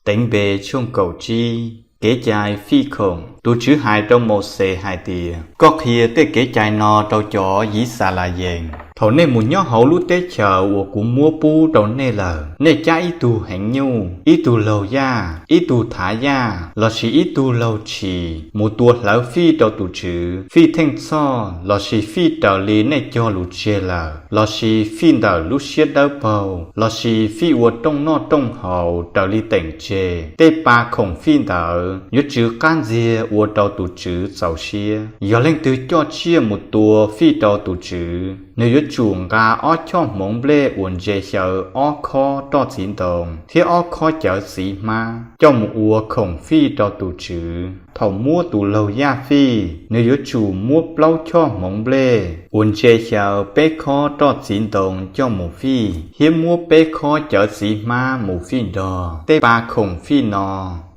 Teev Npe tshooj kaum tsib. Kev cai fij khoom. Tus TSWV hais rau Mauxes hais tias, Koj qhia tej kev cai no rau cov Yixalayees: Thaum nej mus nyob hauv lub teb chaws uas kuv muab pub rau nej lawm, nej cab ib tug heev nyuj, ib tug laug yaj, ib tug thav yaj lossis ib tug laug tshis mus tua hlawv fij rau tus TSWV, fij theej txhoj lossis fij raws li nej cog lus tseg lawm, lossis fij ntawm lub siab dawb paug lossis fij ua rooj noj rooj haus raws li teem tseg, tej pa khoom fij ntawd yuav tsw qab ntxiag ua rau tus TSWV txaus siab. Yog leej twg coj tsiaj mus tua fij rau tus TSWV, nws yuav tsum nqa ob choj hmoov nplej uas ntse xyaw ob khob roj txiv ntoo thiab ob khob cawv txiv hmab coj mus ua khoom fij rau tus TSWV. Thaum muab tus laug yaj fij, nws yuav tsum muab plaub choj hmoov nplej uas ntse xyaw peb khob roj txiv ntoo coj mus fij thiab muab peb khob cawv txiv hmab mus fij nrog tej pa khoom fij no,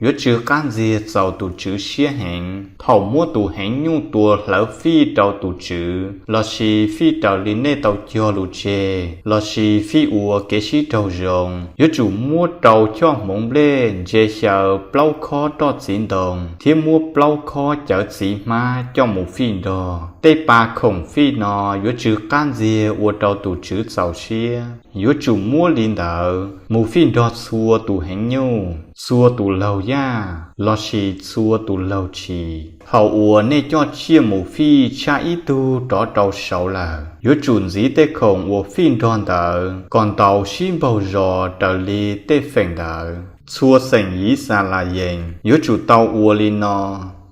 yuav tsw qab ntxiag txaus tus TSWV siab heev. Thaum muab tus heev nyuj tua hlawv fij rau tus TSWV lossis fij raws li nej tau cog lus tseg lossis fij ua kev sib raug zoo, yuav tsum muab rau choj hmoov nplej ntse xyaw plaub khob roj txiv ntoo thiab muab plaub khob cawv txiv hmab coj mus fij nrog. Tej pa khoom fij no yuav tsw qab ntxiag ua rau tus TSWV txaus siab. Yuav tsum muab li ntawd mus fij nrog txhua tus heev nyuj, txhua tus laug yaj lossis txhua tus laug tshis. Thaum uas nej coj tsiaj mus fij tshaj ib tug rov rau saud lawm, yuav tsum ntxiv tej khoom uas fij nrog ntawd kom ntaus sib npaug zos raws li tej feem ntawd. Txhua xeem Yixalayees yuav tsum tau ua li no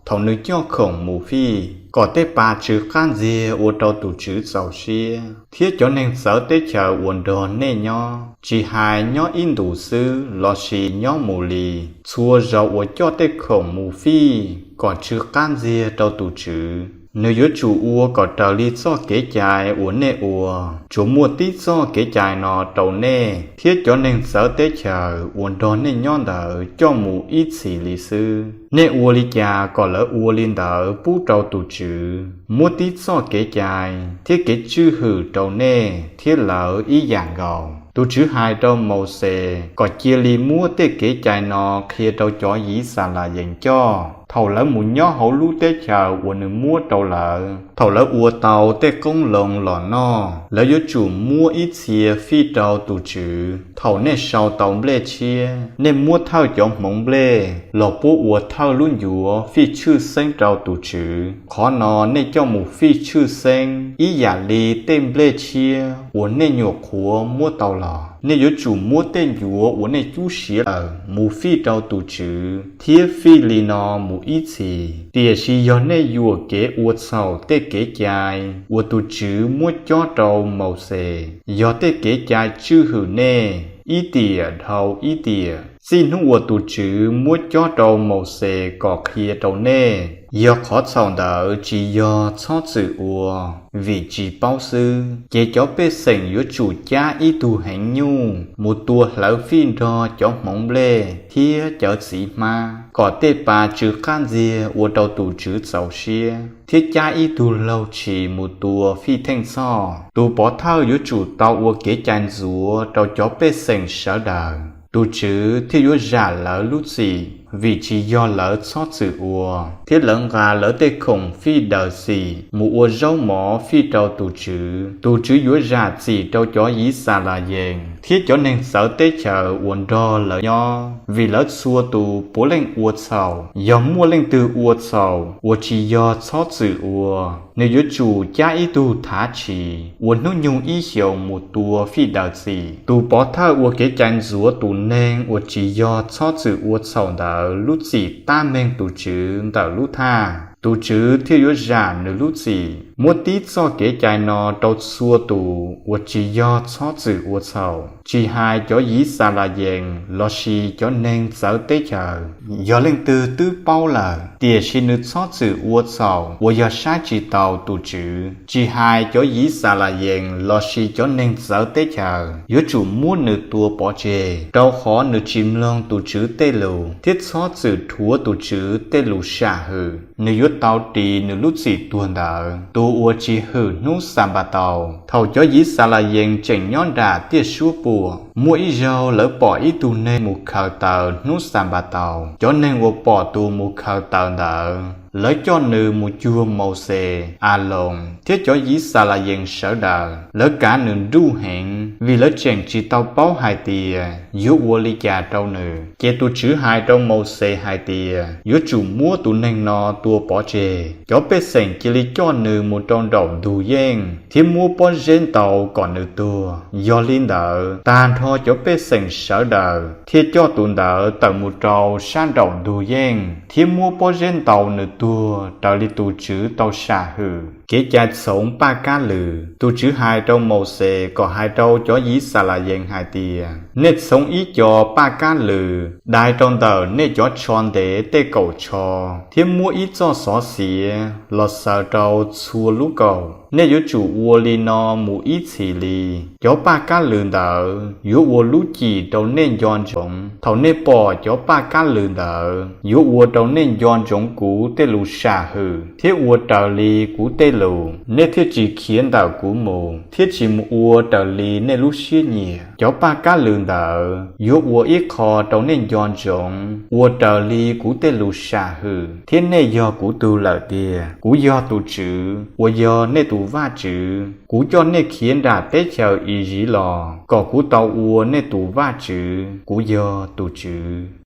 thaum nws coj khoom mus fij, kom tej pa tsw qab ntxiag ua rau tus TSWV txaus siab. Thiab cov neeg txawv teb chaws uas nrog nej nyob, tsis hais nyob ib ntus xwb lossis nyob mus li, txhua zaus uas coj tej khoom mus fij kom tsw qab ntxiag rau tus TSWV, nws yuav tsum ua kom raws li txoj kev cai uas nej ua. Tsuas muaj tib txoj kev cai no rau nej thiab cov neeg txawv teb chaws uas nrog nej nyob ntawd coj mus ib txhis li xwb. Nej ua li cas kom lawv ua li ntawd pub rau tus TSWV. Muab tib txoj kev cai thiab kev tswj hwm rau nej thiab lawv ib yam nkaus. Tus TSWV hais rau Mauxes kom cia li muab tej kev cai no qhia rau cov Yixalayees coj thaum lawv mus nyob hauv lub teb chaws uas nws muab rau lawv. Thaum lawv ua tau tej qoob loo los noj, lawv yuav tsum muab ib txhia fij rau tus TSWV. Thaum nej sau tau nplej tshiab, nej muab thawj cov hmoov nplej los puab ua thawj lub ncuav fij tshwj xeeb rau tus TSWV. Qhov no nej coj mus fij tshwj xeeb ib yam li tej nplej tshiab uas nej nyuam qhuav muab tau los. Nej yuav tsum muab tej ncuav uas nej cub siav lawm mus fij rau tus TSWV thiab fij li no mus ib txhis. Tiam sis yog nej yuam kev ua txhaum tej kev cai uas tus TSWV muab cob rau Mauxes, yog tej kev cai tswj hwm nej ib tiam dhau ib tiam, txij hnub uas tus TSWV muab cob rau Mauxes kom qhia rau nej, yog qhov txhaum ntawd tsis yog txhob txwm ua vim tsis paub xwb, ces cov pej xeem yuav tsum cab ib tug heev nyuj mus tua hlawv fij nrog cov hmoov nplej thiab cawv txiv hmab, kom tej pa tsw qab ntxiag ua rau tus TSWV txaus siab, thiab cab ib tug laug tshis mus tua fij theej txhoj. Tus pov thawj yuav tsum tau ua kev cai ntxuav rau cov pej xeem sawv daws, tus TSWV thiaj yuav zam lawv lub txim, vim tsis yog lawv txhob txwm ua, thiab lawv nqa lawv tej khoom fij daws txim mus ua zaub mov fij rau tus TSWV. Tus TSWV yuav zam txim rau cov Yixalayees thiab cov neeg txawv teb chaws uas nrog lawv nyob, vim lawv txhua tus puav leej ua txhaum. Yog muaj leej twg ua txhaum uas tsis yog txhob txwm ua, nws yuav tsum cab ib tug thav tshis uas hnub nyoog ib xyoos mus tua fij daws txim. Tus pov thawj ua kev cai ntxuav tus neeg uas tsis yog txhob txwm ua txhaum ntawd lub txim tab meeg tus TSWV ntawm lub thaj, tus TSWV thiaj yuav zam nws lub txim. Muab tib txoj kev cai no rau txhua tus uas tsis yog txhob txwm ua txhaum, tsis hais cov Yixalayees lossis cov neeg txawv teb chaws. Yog leej twg twb paub lawm, tiam sis nws txhob txwm ua txhaum uas yog saib tsis taus tus TSWV, tsis hais cov Yixalayees lossis cov neeg txawv teb chaws, yuav tsum muab nws tua pov tseg, rau qhov nws tsis mloog tus TSWV tej lus thiab txhob txwm rhuav tus TSWV tej lus sam hwm. Nws yuav tau ris nws lub txim tuag ntawd. Tus uas tsis hwm hnub Xanpataus. Thaum cov Yixalayees tseem nyob nram tiaj suab puam, muaj ib zaug lawv pom ib tug neeg mus khaws taws hnub Xanpataus. Cov neeg uas pom tus mus khaws taws ntawd, lawv coj nws mus cuag Mauxes, Aloos thiab cov Yixalayees sawv daws. Lawv kav nws nruj heev, vim lawv tseem tsis tau paub hais tias yuav ua li cas rau nws. Ces tus TSWV hais rau Mauxes hais tias, Yuav tsum muab tus neeg no tua pov tseg. Cov pej xeem cia li coj nws mus rau nraum ntug yeej thiab muab pob zeb ntaus kom nws tuag. Yog li ntawd, tag nrho cov pej xeem sawv daws thiaj coj tus ntawd tawm mus rau sab nraum ntug yeej thiab muab pob zeb ntaus nws tuag raws li tus TSWV tau sam hwm. Kev cai txhoov Paj Kab Lws. Tus TSWV hais rau Mauxes kom hais rau cov Yixalayees hais tias, Nej txhoov ib co paj kab lws, dai rau ntawm nej cov tsho ntev tej kaum tsho, thiab muab ib txoj xov xiav los xaws rau txhua lub kaum. Nej yuav tsum ua li no mus ib txhis li. Cov paj kab lws ntawd yuav ua lub cim rau nej nco ntsoov. Thaum nej pom cov paj kab lws ntawd, yuav ua rau nej nco ntsoov kuv tej lus sam hwm thiab ua raws li kuv tej lus, nej thiaj tsis khiav ntawm kuv mus thiab tsis mus ua raws li nej lub siab nyiam. Cov paj kab lws ntawd yuav ua ib qho rau nej nco ntsoov ua raws li kuv tej lus sam hwm, thiab nej yog kuv tug lawm tiag. Kuv yog tus TSWV uas yog nej tus Vajtswv. Kuv coj nej khiav nram teb chaws Iziv los kom kuv tau ua nej tus Vajtswv. Kuv yog tus TSWV.